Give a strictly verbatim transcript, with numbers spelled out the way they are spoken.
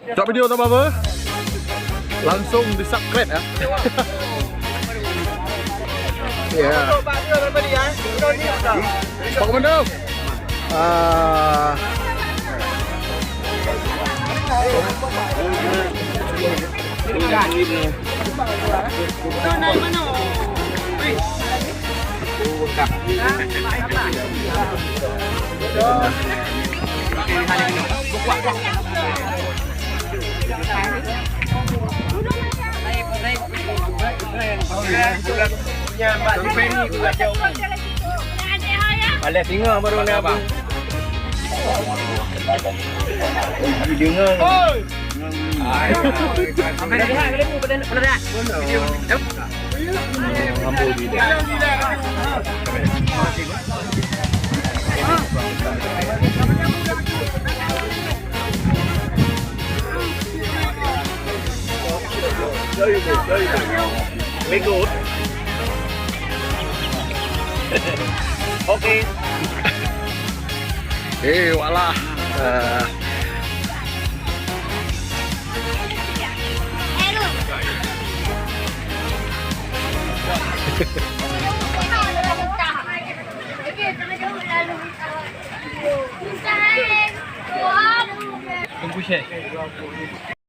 Cok video tu apa? Langsung di-subscribe ya. Ya. Pak Komando. Ah. Paleng singoh baru nak. Dengar. Very good. Oke. Eh, walah. Eh. Teungku Syekh.